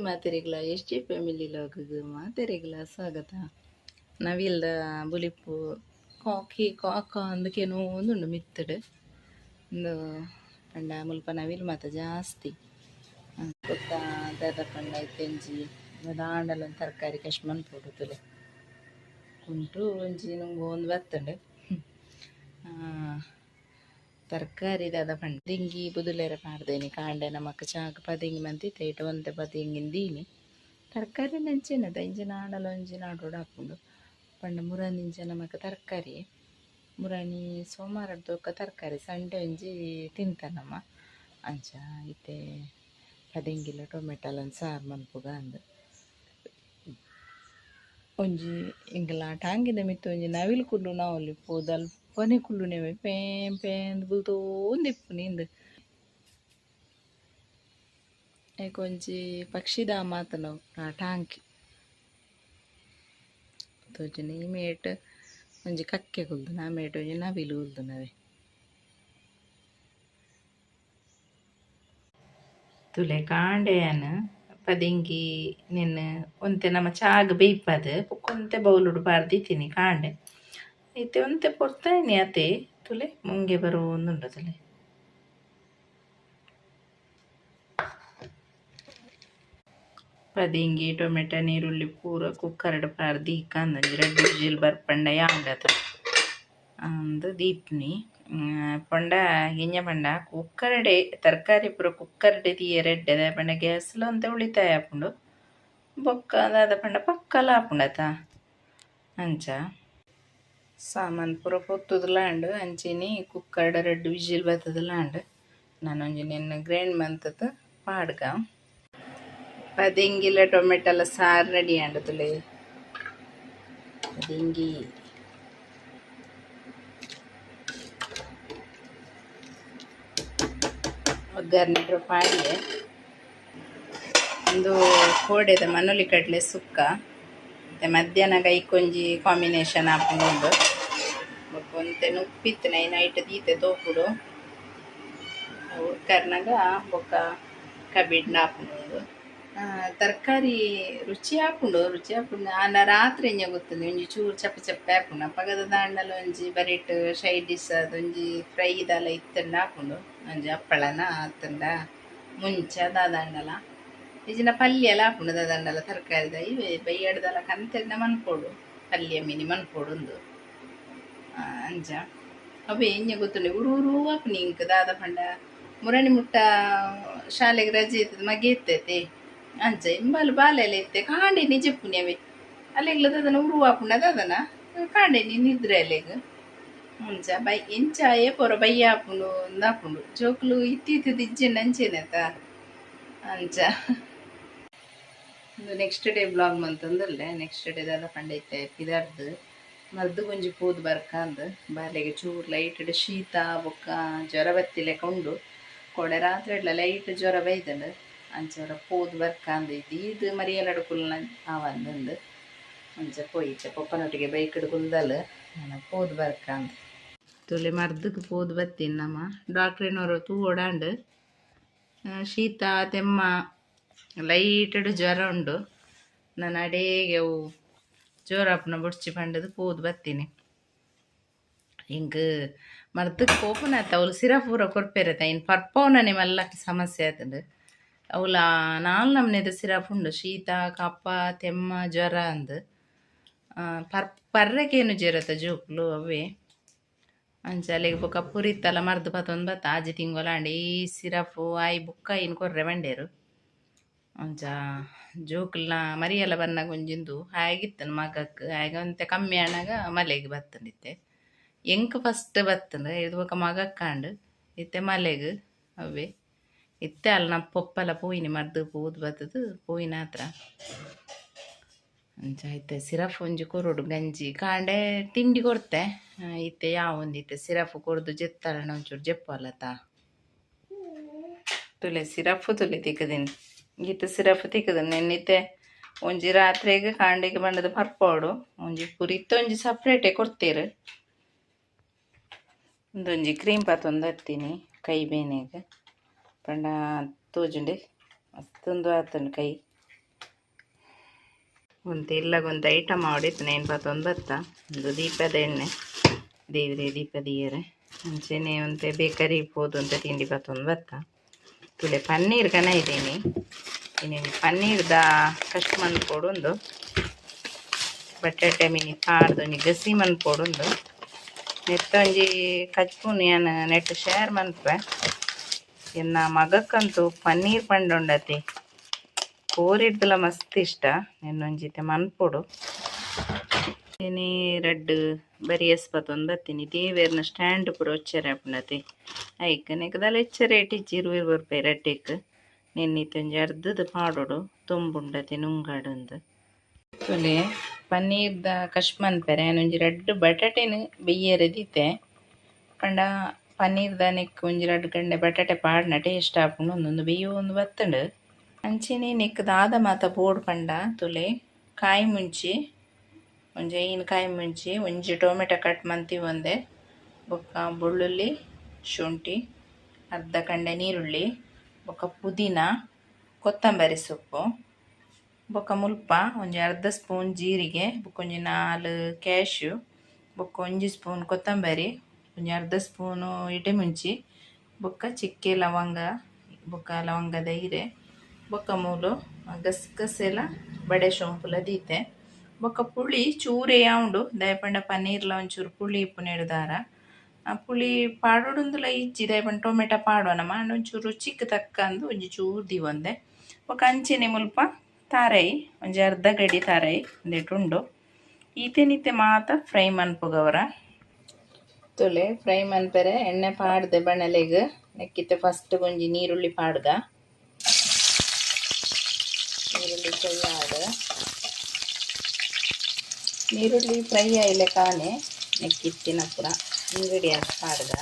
ಮಾತೆರೆಗ್ಲ S J family log ಮಾತೆರೆಗ್ಲ ಸ್ವಾಗತ. ನವಿಲ್ದ ಬುಲಿಪು ಕಾಕಿ ಕಾಕ ಅಂದಕೇನೋ ಒಂದುಂಡು ಮಿತ್ತಡು. ಉಂದು ಪಂಡ ಮುಲ್ಪ ನವಿಲ್ ಮಾತ ಜಾಸ್ತಿ. ಬೊಕ್ಕ ದಾದ ಪಂಡ ಇತ್ತೆ ಒಂಜಿ ದಾಂಡಲ ತರಕಾರಿ ಕಶ್ ಮನ್ಪೊಡು ತುಲೆ. ಕುಂಟು ಒಂಜಿ ನುಂಗು ಒಂದು ಬತ್ತುಂಡು. ತರಕಾರಿ ದಾದ ಪಂಡ ದಿಂಗಿ ಬುದುಲೆರೆ ಪಾಡ್ದೇನಿ ಕಾಂಡೆ ನಮಕ್ ಚಾಕ್ ಪದಿಂಗಿ ಮಂತಿತ್ತೆ ಇಟ ಒಂತೆ ಪದಿಂಗಿನ್ ದೀನಿ. ತರಕಾರಿ ನಂಚೆನೆ ಇಂಚಿನ ಆಂಡಲ ಒಂಜಿ ನಾಡೋಡು ಆಪುಂಡು. ಪಂಡ ಮುರಾನಿ ನಮಕ್ ತರಕಾರಿ ಮುರಾನಿ ಸೋಮಾರಡ್ದ್ ತರಕಾರಿ ಸಂಡೆ ಒಂಜಿ ತಿಂತ ನಮ. ಅಂಚ ಇತ್ತೆ ಪದೆಂಗಿಲ ಟೊಮೆಟೊಲ ಸಾರು ಮನ್ಪುಗ ಅಂದ್. ಒಂಜಿ ಎಂಕಲ್ನ ಟಾಂಗಿದ ಮಿತ್ತ್ ಒಂಜಿ ನವಿಲು ಕುಲ್ಲುನ ಅವ್ಲು ಪೋದು ಅಲ್ಪನೆ ಕುಲ್ಲುನೆವೆ ಪೇಂ ಪೇಂದ್ ಬುಲ್ತೊಂದಿಪ್ಪುನಿ ಇಂದ್. ಐಕ್ ಒಂಜಿ ಪಕ್ಷಿಧಾಮ ಆತುಂಡು ಆ ಟಾಂಕಿ. ತೋಜುಂಡು ಈ ಮೇಟ್ ಒಂಜಿ ಕಕ್ಕೆ ಕುಲ್ದುನ ಆ ಮೇಟ್ ಒಂಜಿ ನವಿಲು ಕುಲ್ದುನವೆ. ತುಲೆ ಕಾಂಡೆಯನ್ ಪದಿಂಗಿ ನೆನ್ ಒಂತೆ ನಮ ಚಾಗ್ ಬೇಯ್ಪದ್ ಬೊಕ ಒಂತೆ ಬೌಲುಡು ಪಾಡ್ದ್ ದೀತಿನಿ ಕಾಂಡೆ. ಇತ್ತೆ ಒಂತೆ ಪೊರ್ತಾಯಿನಿ ಅತೆ ತುಲೆ ಮುಂಗೆ ಬರೋಂದುಂಡು ತುಲೆ. ಪದಿಂಗಿ ಟೊಮೆಟೊ ನೀರುಳ್ಳಿ ಪೂರ ಕುಕ್ಕರ್ಡ್ ಪಾಡ್ದ್ ದೀಕ ಒಂಜಿ ರಡ್ಡ್ ವಿಜಿಲ್ ಬರ್ಪಂಡ ಯಾಂಡತ ಅಂದ್ ದೀಪುನಿ. ಪಂಡ ಎಂಚ ಪಂಡ ಕುಕ್ಕರ್ಡೆ ತರಕಾರಿ ಪೂರ ಕುಕ್ಕರ್ಡೆ ದೀಯೆರೆ ಎಡ್ಡೆ ದಾಯೆ ಪಂಡ ಗ್ಯಾಸ್ ಲ ಒಂತೆ ಉಳಿತಾಯ ಆಪುಂಡು. ಬೊಕ್ಕ ದಾದ ಪಂಡ ಪಕ್ಕಲ ಆಪುಂಡು ಅತ. ಅಂಚ ಸಾಮಾನ್ ಪೂರ ಪೊತ್ತುದುಲ ಉಂಡು ಅಂಚೆನೆ ಕುಕ್ಕರ್ಡ್ ರಡ್ಡ್ ವಿಜಿಲ್ ಬತ್ತುದುಲ ಉಂಡು. ನಾನೊಂಜಿ ನೆನ್ ಗ್ರೈಂಡ್ ಮಂತುದು ಪಾಡ್ಗ. ಪದೆಂಗಿಲ ಟೊಮೆಟೊಲ ಸಾರು ರೆಡಿ ಆಂಡ್ ತುಲೆ. ಪದೆಂಗಿ ಒಗ್ಗರಣೆ ಪಾಡಿಯೆ. ಉಂದು ಕೋಡೆದ ಮನೊಲಿ ಕಡಲೆ ಸುಕ್ಕ. ಇತ್ತೆ ಮಧ್ಯಾಹ್ನ ಐಕೊಂಜಿ ಕಾಂಬಿನೇಷನ್ ಆಪುಂಡು ಉಂದು. ಬೊಕ ಒಂತೆ ನುಪ್ಪು ಇತ್ತಿನ ನೈಟ್ ದೀತೆ ತೋಪುಡು. ಉರ್ಕರ್ನಗ ಬೊಕ ಕಬಿಡ್ನ ಆಪುಂಡು ಉಂದು. ತರಕಾರಿ ರುಚಿ ಆಪುಂಡು ರುಚಿ ಆಪುಂಡು ಆಂಡ ರಾತ್ರಿ ಎಂಚ ಗೊತ್ತುಂಡು ಒಂಜಿ ಚೂರು ಚಪ್ಪೆ ಚಪ್ಪೆ ಆಪುಂಡು. ಅಪಗದ ದಾಂಡಲ ಒಂಜಿ ಬರಿಟ್ ಸೈಡ್ ಡಿಶ್ ಆದ್ ಒಂಜಿ ಫ್ರೈ ದಾಲ ಇತ್ತುಂಡ ಆಪುಂಡು. ಒಂಜಿ ಹಪ್ಪಳನ ಅತ್ತುಂಡ ಮುಂಚ ದಾದಾಂಡಲ ಇಜ್ಜಿಂಡ ಪಲ್ಯಲ ಆಪುಂಡು ದಾದಾಂಡಲ ತರಕಾರಿದ ಇವೆ ಬಯ್ಯಡ್ದಲ ಕಂತೆಡ್ನ ಮನ್ಪೊಡು ಪಲ್ಯ ಮಿನಿ ಮನ್ಪೊಡು ಉಂದು. ಅಂಚ ಅವೇ ಎಂಚ ಗೊತ್ತುಂಡು ಉರು ಉರು ಆಪುನಿ ಇಂಕ್ ದಾದ ಪಂಡ ಮುರಣಿ ಮುಟ್ಟ ಶಾಲೆಗ್ ರಜೆ ಇತ್ತುದು ಮಗೆ ಇತ್ತೈತೆ. ಅಂಚ ಇಂಬಲ್ ಬಾಲೆಲ ಇತ್ತೆ ಕಾಂಡೆನೆ ಜೆಪ್ಪುನಿ ಅವೆ. ಅಲೆಗ್ಲ ದಾದನ ಉರು ಆಪುಂಡ ದಾದನ ಕಾಂಡೆನೆ ನಿದ್ರೆ ಅಲೆಗ್. ಅಂಚ ಬೈ ಎಂಚ ಏಪೊರ ಬಯ್ಯ ಆಪುಂಡು ಅಂದ್ ಆಪುಂಡು ಜೋಕುಲು ಇತ್ತೀತದ ಇಜ್ಜಿಂಡ ಅಂಚೆನೆ ಅತ. ಅಂಚ ಉಂದು ನೆಕ್ಸ್ಟ್ ಡೇ ಬ್ಲಾಗ್ ಮಂತೊಂದುಲ್ಲೆ. ನೆಕ್ಸ್ಟ್ ಡೇ ದಾದ ಪಂಡ ಇತ್ತೆ ಪಿದರ್ದ್ ಮರ್ದ್ ಒಂಜಿ ಪೋದು ಬರ್ಕಂದ್. ಬಾಲೆಗ್ ಚೂರು ಲೈಟ್ ಡ್ ಶೀತ ಬೊಕ್ಕ ಜ್ವರ ಬತ್ತಿಲೆಕ ಉಂಡು. ಕೋಡೆ ರಾತ್ರೆಡ್ಲ ಲೈಟ್ ಜ್ವರ ಬೈದ್ಂಡ್. ಅಂಚ ಒರ ಪೋದು ಬರ್ಕಂದ್ ದೀದ್ ಮರಿಯಲಡ್ ಕುಲ್ಲುನ ಆವಂದ್ ಅಂಚ ಪೋಯಿ ಪೊಪ್ಪನೊಟ್ಟಿಗೆ ಬೈಕ್ ಡ್ ಕುಲ್ದಲ್ ನನ ಪೋದು ಬರ್ಕಂದ್. ತುಲೆ ಮರ್ದ್ಗ್ ಪೋದು ಬತ್ತೀನಿ ನಮ ಡಾಕ್ಟ್ರೆನೊರ ತೂವೊಡಾಂಡ್. ಶೀತ ತೆಮ್ಮ ಲೈಟ್ ಡ್ ಜ್ವರ ಉಂಡು. ನನ ಅಡೇಗೆ ಅವು ಜೋರ ಆಪುನ ಬೊಡ್ಚಿ ಪಂಡದು ಪೋದು ಬತ್ತೀನಿ. ಎಂಕ್ ಮರ್ದ್ಗ್ ಪೋಪುನತ ಅವ್ಲು ಸಿರಪ್ ಪೂರ ಕೊರ್ಪೆರತ ಐನ್ ಪರ್ಪವುನನೆ ಮಲ್ಲ ಸಮಸ್ಯೆ ಆತುಂಡು. ಅವ್ಲ ನಾಲ್ ನಮೂನೆದ ಸಿರಪ್ ಉಂಡು ಶೀತ ಕಫ ತೆಮ್ಮ ಜ್ವರ ಅಂದ್. ಪರ್ರೆ ಕೇನುಜೆರತ ಜೋಕುಲು ಅವೇ. ಅಂಚ ಅಲೆಗ್ ಬೊಕ ಪುರಿತಲ ಮರ್ದ್ ಪತೊಂದು ಬತ್ತ ಆಜಿ ತಿಂಗೊಲಾಂಡ್ ಈ ಸಿರಪ್ ಆಯಿ ಬೊಕ್ಕ ಐನ್ ಕೊರ್ರೆ ಪಂಡೆರ್. ಅಂಚ ಜೋಕುಲ್ನ ಮರಿಯಲ ಬನ್ನಗ ಒಂಜಿ ಉಂದು ಆಯಗ್ ಮಗಕ್ ಆಯಗ್ ಒಂತೆ ಕಮ್ಮಿ ಆನಗ ಮಲೆಗ್ ಬತ್ತುಂಡು ಇತ್ತೆ. ಎಂಕ್ ಫಸ್ಟ್ ಬತ್ತುಂಡು ಐರ್ದ್ ಬೊಕ ಮಗಕ್ ಆಂಡ್ ಇತ್ತೆ ಮಲೆಗ್ ಅವ್ವೆ. ಇತ್ತೆ ಅಲ್ನ ಪೊಪ್ಪಲ ಪೋಯಿನಿ ಮರ್ದ್ ಪೋದು ಬತ್ತುದು ಪೋಯಿನಾತ್ರ. ಅಂಚ ಇತ್ತೆ ಸಿರಪ್ ಒಂಜಿ ಕೊರೊಡು ಗಂಜಿ ಕಾಂಡೆ ತಿಂಡಿ ಕೊರ್ತೆ ಇತ್ತೆ ಯಾವೊಂದು ಇತ್ತೆ ಸಿರಪ್ ಕೊರ್ದು ಜೆತ್ತಲಂಡ ಒಂಚೂರು ಜೆಪ್ಪುವಲತ. ತುಲೆ ಸಿರಪ್ ತುಲೆ ತಿಕ್ಕುದಿನಿ ಈತ್ ಸಿರಪ್ ತಿಕ್ಕುದು ನೆನ್ ಇತ್ತೆ ಒಂಜಿ ರಾತ್ರೆಗ್ ಕಾಂಡೆಗ್ ಪಂಡದು ಪರ್ಪೊಡು ಒಂಜಿ ಪುರಿತ ಒಂಜಿ ಸಪ್ರೇಟೇ ಕೊರ್ತೆರ್. ಉಂದೊಂಜಿ ಕ್ರೀಮ್ ಪತೊಂದು ಬತ್ತೀನಿ ಕೈ ಬೇನೆಗ್ ಪಂಡ ತೋಜುಂಡೆ ಮಸ್ತ್ ಉಂದು ಆತುಂಡು ಕೈ. ಒಂತೆ ಇಲ್ಲಗೊಂದು ಐಟಮ್ ಆಡಿತ್ತು ನೇನು ಪತ್ತೊಂದು ಬತ್ತ ಒಂದು ದೀಪದ ಎಣ್ಣೆ ದೇವ್ರೆ ದೀಪ ದೀಯರೆ ಅಂಚೆನೆ ಒಂತೆ ಬೇಕರಿ ಪೋದು ಅಂತ ತಿಂಡಿ ಪತ್ತೊಂದು ಬತ್ತ ತುಲೆ ಪನ್ನೀರ್ ಕನ ಇದ್ದೀನಿ ಇನ್ನೇನು ಪನ್ನೀರ್ದ ಕಷ್ಟ ಮನ್ಪೊಡುಂದು ಬಟಾಟೆ ಮಿನಿ ಪಾಡ್ದು ಒಂಜಿ ಗಸಿ ಮನ್ಪೊಡುಂದು ನೆತ್ತ ಒಂಜಿ ಕಜ್ಪುನು ಯಾನ್ ನೆಟ್ ಶೇರ್ ಮನ್ಪೆ ಎನ್ನ ಮಗಕ್ಕಂತೂ ಪನ್ನೀರ್ ಪಂಡುಂಡತಿ ಕೋರಿಡ್ದಲ ಮಸ್ತ್ ಇಷ್ಟ ನೆನ್ನೊಂಜಿತೆ ಮನ್ಪೊಡು ಇನಿ ರಡ್ಡ್ ಬರಿ ಎಸ್ಪತ್ತೊಂದು ಬತ್ತೀನಿ ದೇವೆರ್ನ ಸ್ಟ್ಯಾಂಡ್ ಪೂರ ಒಚ್ಚರೆ ಆಪುಂಡತೆ ಐಕ್ ನೆಕ್ ದಾಲ ಎಚ್ಚ ರೇಟ್ ಇಜ್ಜಿ 20 20 ರೂಪಾಯಿ ರಡ್ಡೆಕ್ ನೆನ್ನಿತ್ತೆ ಒಂಜಿ ಅರ್ಧದ ಪಾಡೊಡು ತೊಂಬುಂಡತೆ ನುಂಗಾಡುಂದು ತುಲೆ ಪನ್ನೀರ್ದ ಕಶ್ ಮನ್ಪೆರೆ ಒಂಜಿ ರಡ್ಡ್ ಬಟಾಟೆನ್ ಬೆಯ್ಯರೆ ದೀತೆ ಪಂಡ ಪನ್ನೀರ್ದ ನೆಕ್ ಒಂಜಿ ರಡ್ಡ್ ಗಂಡೆ ಬಟಾಟೆ ಪಾಡ್ನ ಟೇಸ್ಟ್ ಆಪುಂಡು ಒಂದೊಂದು ಬೆಯ್ಯೊಂದು ಬತ್ತುಂಡು ಅಂಚೆನೆ ನೆಕ್ ದಾದ ಮಾತ ಬೋಡು ಪಂಡ ತುಲೆ ಕಾಯಿ ಮುಂಚಿ ಒಂಜಿ ಐನ್ ಕಾಯಿ ಮುಂಚಿ ಒಂಜಿ ಟೊಮೆಟೊ ಕಟ್ ಮಂತಿ ಒಂದೆ ಬೊಕ್ಕ ಬೆಳ್ಳುಳ್ಳಿ ಶುಂಠಿ ಅರ್ಧ ಕಂಡೆ ನೀರುಳ್ಳಿ ಬೊಕ್ಕ ಪುದೀನ ಕೊತ್ತಂಬರಿ ಸೊಪ್ಪು ಬೊಕ್ಕ ಮುಲ್ಪ ಒಂಜಿ ಅರ್ಧ ಸ್ಪೂನ್ ಜೀರಿಗೆ ಬೊಕ್ಕ ಒಂಜಿ 4 ಕ್ಯಾಶ್ಯೂ ಬೊಕ್ಕ ಒಂಜಿ ಸ್ಪೂನ್ ಕೊತ್ತಂಬರಿ ಒಂಜಿ ಅರ್ಧ ಸ್ಪೂನು ಇಟೆ ಮುಂಚಿ ಬೊಕ್ಕ ಚಿಕ್ಕೆ ಲವಂಗ ಬೊಕ್ಕ ಲವಂಗದ ಇರೆ ಬೊಕ್ಕ ಮೂಲು ಗಸಗಸೆಲ ಬಡೆ ಸೋಂಪುಲ ದೀತೆ ಬೊಕ್ಕ ಪುಳಿ ಚೂರೇ ಉಂಡು ದಾಯೆಪಂಡ ಪನ್ನೀರ್ಲ ಒಂಚೂರು ಪುಳಿ ಇಪ್ಪುನೆಡ್ದಾರ ಆ ಪುಳಿ ಪಾಡೊಡುಂದುಲ ಇಜ್ಜಿ ದಾಯೆಪಂಡ ಟೊಮೆಟೊ ಪಾಡುವ ನಮ ಆಂಡ ಒಂಚೂರು ರುಚಿಕ್ ತಕ್ಕಂದು ಒಂಜಿ ಚೂರು ದೀವೊಂದೆ ಬೊಕ್ಕ ಅಂಚೆನೆ ಮುಲ್ಪ ತಾರೈ ಒಂಜಿ ಅರ್ಧ ಗಡಿ ತಾರೈ ಉಂದೆಟ್ ಉಂಡು ಈತೆನಿತ್ತೆ ಮಾತ ಫ್ರೈ ಮನ್ಪುಗವರ ತುಲೆ ಫ್ರೈ ಮನ್ಪೆರೆ ಎಣ್ಣೆ ಪಾಡ್ದೆ ಬಣಲೆಗ್ ನೆಕ್ಕಿತ್ತೆ ಫಸ್ಟ್ ಒಂಜಿ ನೀರುಳ್ಳಿ ಪಾಡ್ಗ ನೀರುಳ್ಳಿ ಫ್ರೈ ಆಡ್ ನೀರುಳ್ಳಿ ಫ್ರೈ ಆಯಿಲೆ ಕಾನೆ ನೆಕ್ಕಿತ್ತಿನ ಪೂರ ಇಂಗ್ರೀಡಿಯೆಂಟ್ಸ್ ಪಾಡ್ಗ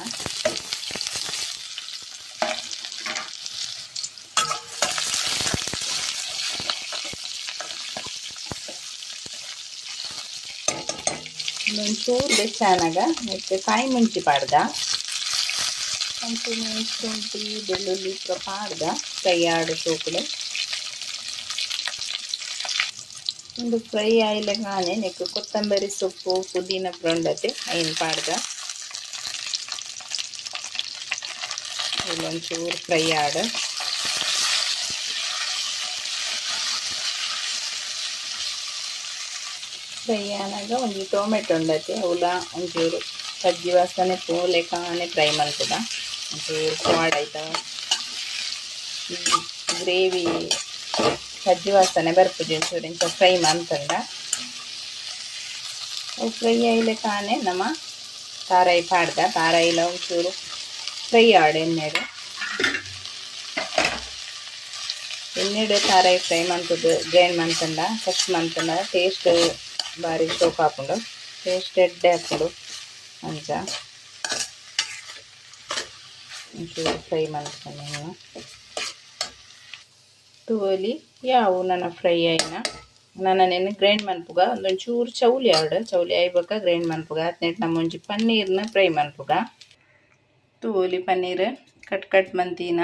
ಒಂಚೂರು ಬೆಚ್ಚಾನಾಗ ನೆಕ್ಕ್ ಕಾಯಿ ಮುಂಚಿ ಪಾಡ್ಗ ಅಂಚೆನೆ ಶುಂಠಿ ಬೆಳ್ಳುಳ್ಳಿ ಪೂರ ಪಾಡ್ಗ ಫ್ರೈ ಆಡ್ ಸೋಕುಲೆ ಉಂದು ಫ್ರೈ ಆಯಿಲೆ ಕಾನೆ ನೆಕ್ಕ್ ಕೊತ್ತಂಬರಿ ಸೊಪ್ಪು ಪುದೀನ ಪೂರ ಉಂಡತೆ ಐನ್ ಪಾಡ್ಗ ಒಂಚೂರು ಫ್ರೈ ಆಡ್ ಫ್ರೈ ಆನಗ ಒಂಜಿ ಟೊಮೆಟೊ ಉಂಡತೆ ಅವುಲ ಒಂಚೂರು ಕಜ್ಜಿ ವಾಸನೆ ಪೂಲೆ ಕಾನೆ ಫ್ರೈ ಮಲ್ಪುಗ ಒಂಚೂರು ಪಾಡೈತ ಗ್ರೇವಿ ಕಜ್ಜಿ ವಾಸನೆ ಬರ್ಪುಜಿ ಒಂಚೂರು ಇಂಚ ಫ್ರೈ ಮಂತುಂಡ ಅವು ಫ್ರೈ ಆಯಿಲೆ ಕಾನೆ ನಮ ತಾರಾಯಿ ಪಾಡ್ದ ತಾರಾಯಿಲ ಒಂಚೂರು ಫ್ರೈ ಆಡ್ ಎಣ್ಣೆಡ್ ಎಣ್ಣೆಡ್ ತಾರಾಯಿ ಫ್ರೈ ಮಂತುದು ಗ್ರೈಂಡ್ ಮಂತುಂಡ ಕಶ್ ಮಂತುಂಡ ಟೇಸ್ಟ್ ಬಾರಿ ಶೋಕ್ ಆಪುಂಡು ಟೇಸ್ಟ್ ಎಡ್ಡೆ ಆಪುಂಡು ಅಂಚ ಒಂಚೂರು ಫ್ರೈ ಮಲ್ಪೊಡು ತೂವೊಲಿ ಯಾವು ನನ ಫ್ರೈ ಆಯಿನ ನನ ನೆನ್ ಗ್ರೈಂಡ್ ಮನ್ಪುಗ ಒಂದೊಂಚೂರು ಚೌಲಿ ಆವಡ್ ಚೌಲಿ ಆಯಿ ಬೊಕ್ಕ ಗ್ರೈಂಡ್ ಮನ್ಪುಗ ಅತ್ನೆಟ್ ನಮ ಒಂಜಿ ಪನ್ನೀರ್ನ ಫ್ರೈ ಮನ್ಪುಗ ತೂವೊಲಿ ಪನ್ನೀರ್ ಕಟ್ ಕಟ್ ಮಂತಿನ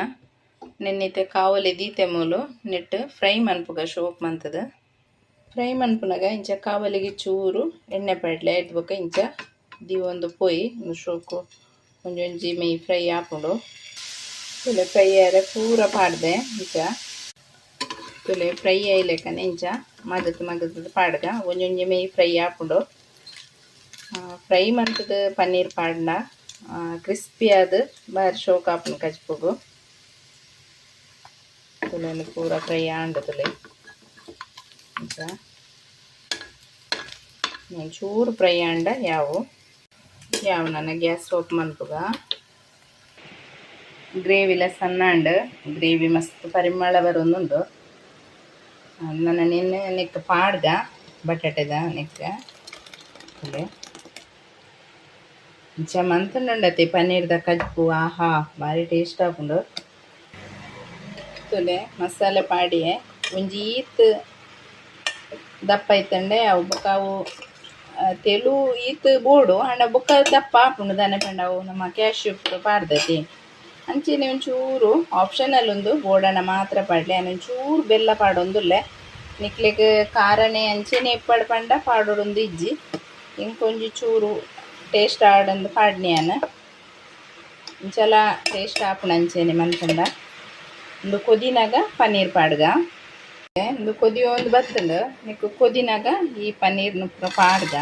ನೆನ್ನಿತೆ ಕಾವಲಿ ದೀತೆ ಮೂಲು ನೆಟ್ ಫ್ರೈ ಮನ್ಪುಗ ಶೋಕ್ ಮಂತದ ಫ್ರೈ ಮನ್ಪುನಗ ಇಂಚ ಕಾವಲಿಗೆ ಚೂರು ಎಣ್ಣೆ ಪಾಡ್ಲೆ ಐಟ್ ಬೊಕ್ಕ ಇಂಚ ದೀವೊಂದು ಪೋಯಿ ಒಂದು ಶೋಕು ಒಂಜೊಂಜಿ ಮೈ ಫ್ರೈ ಆಪುಂಡು ತುಲೆ ಫ್ರೈ ಆಯರೆ ಪೂರ ಪಾಡ್ದೆ ಇಂಚ ತುಲೆ ಫ್ರೈ ಆಯ್ಲೆಕ್ಕನೆ ಇಂಚ ಮಗತ್ ಮಗತ್ ಪಾಡ್ಗ ಒಂಜೊಂಜಿ ಮೈ ಫ್ರೈ ಆಪುಂಡು ಫ್ರೈ ಮಂತದ ಪನ್ನೀರ್ ಪಾಡ್ಂಡ ಕ್ರಿಸ್ಪಿ ಆದ್ ಬಾರಿ ಶೋಕ್ ಆಪುಂಡು ಕಜ್ಪುಗು ತುಲೆ ಪೂರ ಫ್ರೈ ಆಂಡ್ ತುಲೆ ಇಂಚ ಒಂಚೂರು ಫ್ರೈ ಆಂಡ ಯಾವು ಯಾವು ನನ ಗ್ಯಾಸ್ ಆಫ್ ಮನ್ಪುಗ ಗ್ರೇವಿಲ ಸಣ್ಣ ಗ್ರೇವಿ ಮಸ್ತ್ ಪರಿಮಳ ಬರೊಂದುಂಡು ನನ ನೆನ್ನೆ ನೆಕ್ ಪಾಡ್ಗ ಬಟಾಟೆದ ನೆಕ್ ತುಲೆ ಇಂಚ ಮಂತುಂಡುಂಡತೆ ಪನ್ನೀರ್ದ ಕಜ್ಪು ಆಹಾ ಬಾರಿ ಟೇಸ್ಟ್ ಆಪುಂಡು ತುಲೆ ಮಸಾಲೆ ಪಾಡಿಯೆ ಒಂಜಿ ಈತ್ ದಪ್ಪ ಇತ್ತಂಡೆ ಅವು ಬೊಕ ಅವು ತೆಲು ಈತ್ ಬೋಡು ಆಂಡ ಬೊಕ್ಕ ದಪ್ಪ ಆಪುಂಡು ದಾನೆ ಪಂಡ ಅವು ನಮ್ಮ ಕ್ಯಾಶ್ಯೂ ಪೂರ ಪಾಡ್ದತಿ ಅಂಚೆನೆ ಒಂಚೂರು ಆಪ್ಷನಲ್ ಉಂದು ಬೋಡಾಂಡ ಮಾತ್ರ ಪಾಡ್ಲೆ ಆಂಡ ಒಂಚೂರು ಬೆಲ್ಲ ಪಾಡೊಂದುಲ್ಲೆ ನಿಕ್ಲೆಗ್ ಕಾರನೆ ಅಂಚೆನೆ ಇಪ್ಪಡ್ ಪಂಡ ಪಾಡೊಡೊಂದು ಇಜ್ಜಿ ಇಂಕೊಂಜಿ ಚೂರು ಟೇಸ್ಟ್ ಆಡಂದು ಪಾಡ್ನಿಯಾನ ಇಂಚಲ ಟೇಸ್ಟ್ ಆಪುಂಡು ಅಂಚೆನೆ ಮನ್ಪುಂಡ ಉಂದು ಕೊದಿನಾಗ ಪನ್ನೀರ್ ಪಾಡ್ಗ ಉಂದು ಕೊದಿಯೊಂದು ಬತ್ತುಂಡು ನಿಕ್ಕು ಕೊದಿನಾಗ ಈ ಪನ್ನೀರ್ ಪೂರ ಪಾಡ್ಗ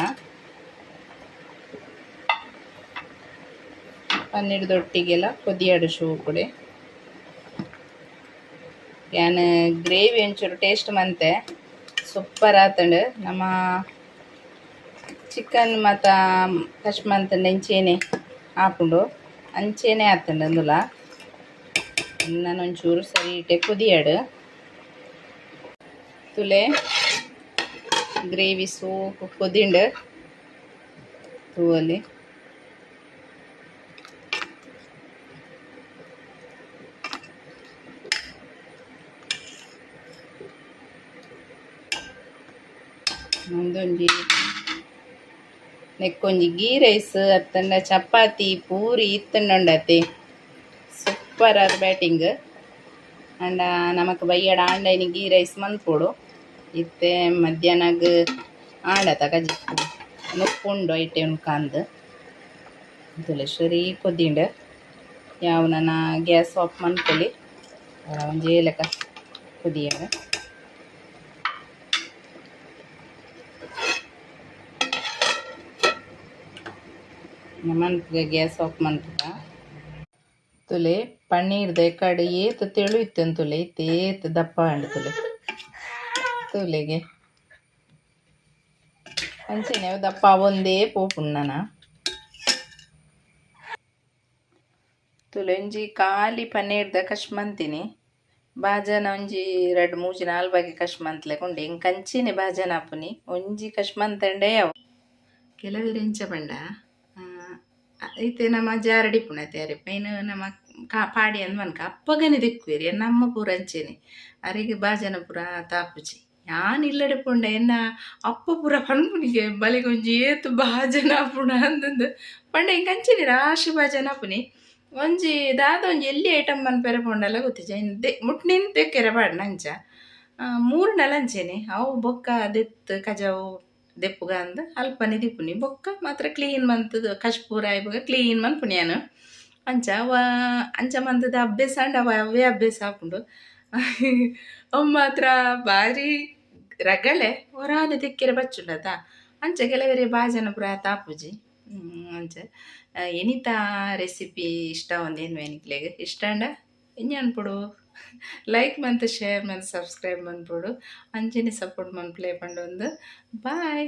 ಪನ್ನೀರ್ ದೊಟ್ಟಿಗೆಲ್ಲ ಕೊದಿಯಾಡು ಶೋಕುಡೆ ಯಾನ್ ಗ್ರೇವಿ ಒಂಚೂರು ಟೇಸ್ಟ್ ಮಂತೆ ಸೂಪರ್ ಆತಂಡು ನಮ್ಮ ಚಿಕನ್ ಮತ ಕಶ್ಮಂತಂಡ ಇಂಚೇನೆ ಆಪುಂಡು ಅಂಚೇನೆ ಆತಂಡು ಅಂದುಲ ಒಂಚೂರು ಸರಿ ಇಟ್ಟೆ ಕುದಿಯಾಡು ತುಲೆ ಗ್ರೇವಿ ಸೋಕು ಕೊದಿಂಡು ತೂವಲಿ ಒಂದೊಂಜಿ ನೆಕ್ಕೊಂಜಿ ಗೀ ರೈಸ್ ಅತ್ತಂಡ ಚಪಾತಿ ಪೂರಿ ಇತ್ತಂಡ ಸೂಪರ್ ಆದ್ ಬ್ಯಾಟಿಂಗ್ ಅಂಡ ನಮಕ್ ಬಯ್ಯಡ ಆಂಡ ಇನಿ ಗೀ ರೈಸ್ ಮನ್ಪೊಡು ಇತ್ತೆ ಮಧ್ಯಾಹ್ನಗ್ ಆಂಡತ ಕಜಿಪು ನುಪ್ಪುಂಡು ಐಟೆ ಉಂಡ್ಕಂದ್ ತುಲೆ ಸರಿ ಕೊದಿಂಡ್ ಯಾವ್ ನನ ಗ್ಯಾಸ್ ಆಫ್ ಮನ್ಪೊಲಿ ಒಂಜೇ ಲೆಕ್ಕ ಕೊದಿಯಡ್ ಮನ್ಪುಗ ಗ್ಯಾಸ್ ಆಫ್ ಮನ್ಪುಗ ತುಲೆ ಪನ್ನೀರ್ದ ಕಡೆ ಏತ್ ತೆಳು ಇತ್ತು ತುಲೆ ಇತ್ತೆ ಏತ್ ದಪ್ಪ ಆಂಡ್ ತುಲೆ ತುಲೆಗೆ ಅಂಚೆನೆ ಅವು ದಪ್ಪ ಒಂದೇ ಪೋಪುಂಡು ನನ ತುಲೆ ಒಂಜಿ ಖಾಲಿ ಪನ್ನೀರ್ದ ಕಶ್ ಮಂತಿನಿ ಬಾಜನ ಒಂಜಿ ರಡ್ಡ್ ಮೂಜಿ ನಾಲ್ ಬಗೆ ಕಶ್ ಮಂತ್ಲೆಕ ಉಂಡು ಎಂಕ್ ಅಂಚೆನೆ ಬಾಜನ ಆಪುನಿ ಒಂಜಿ ಕಶ್ ಮಂತಂಡೇ ಅವು ಕೆಲವೆರ್ ಎಂಚ ಪಂಡ ಇತ್ತೆ ನಮ ಜಾರಡ್ ಇಪ್ಪುನತೆ ಅರೆ ಮೈನ್ ನಮ ಪಾಡಿ ಅಂದ್ ಮನ್ಕ ಅಪ್ಪಗನೆ ದೆಕ್ಕುವೆರ್ ಎನ್ನ ಪೂರ ಅಂಚೆನೆ ಅರೆಗ್ ಬಾಜನ ಪೂರ ತಾಪುಜಿ ಯಾನ್ ಇಲ್ಲಡೆ ಪೋಂಡ ಎನ್ನ ಅಪ್ಪ ಪೂರ ಪನ್ಪುನಿಗೆ ಬಲೆಗೊಂಜಿ ಏತ್ ಬಾಜನ ಆಪುಂಡು ಅಂದಂದು ಪಂಡ ಎಂಕ್ ಅಂಚೆನೆ ರಾಶಿ ಬಾಜನ ಆಪುನಿ ಒಂಜಿ ದಾದ ಒಂಜಿ ಎಲ್ಲಿ ಐಟಮ್ ಮನ್ಪೆರೆ ಪೋಂಡಲ ಗೊತ್ತಿಜ್ಜಿ ಐನ್ ಮುಟ್ಟ ನಿಂತ್ ದೆಕ್ಕೆರೆ ಪಾಡ್ನ ಅಂಚ ಮೂರ್ಂಡಲ ಅಂಚೆನೆ ಅವು ಬೊಕ್ಕ ದೆತ್ತ್ ಕಜವು ದೆಪ್ಪುಗ ಅಂದ್ ಅಲ್ಪನೆ ದಿಪ್ಪುನಿ ಬೊಕ್ಕ ಮಾತ್ರ ಕ್ಲೀನ್ ಮಂತುದು ಕಶ್ ಪೂರ ಆಯಿ ಕ್ಲೀನ್ ಮನ್ಪುನಿ ಯಾನ್ ಅಂಚ ಅವ ಅಂಚ ಮಂತುದು ಅಭ್ಯಾಸ ಆಂಡ ಅವ ಅವೇ ಅಭ್ಯಾಸ ಆಪುಂಡು ಅವು ಮಾತ್ರ ಬಾರಿ ರಗಳೆ ಒರಾನೆ ದೆಕ್ಕೆರೆ ಬಚ್ಚುಂಡತ ಅಂಚ ಕೆಲವೆರೆ ಬಾಜನ ಪೂರ ಆಪುಜಿ ಅಂಚ ಎನಿತ ರೆಸಿಪಿ ಇಷ್ಟ ಒಂದೇನು ಎನಿಕ್ಲೆಗ್ ಇಷ್ಟ ಆಂಡ ಎಂಜ ಅನ್ಪೊಡು ಲೈಕ್ ಮಂತ್ ಶೇರ್ ಮಂತ್ ಸಬ್ಸ್ಕ್ರೈಬ್ ಮನ್ಪೊಡು ಅಂಚೆನೆ ಸಪೋರ್ಟ್ ಮನ್ಪುಲೆ ಪಂಡೊಂದು ಬಾಯ್.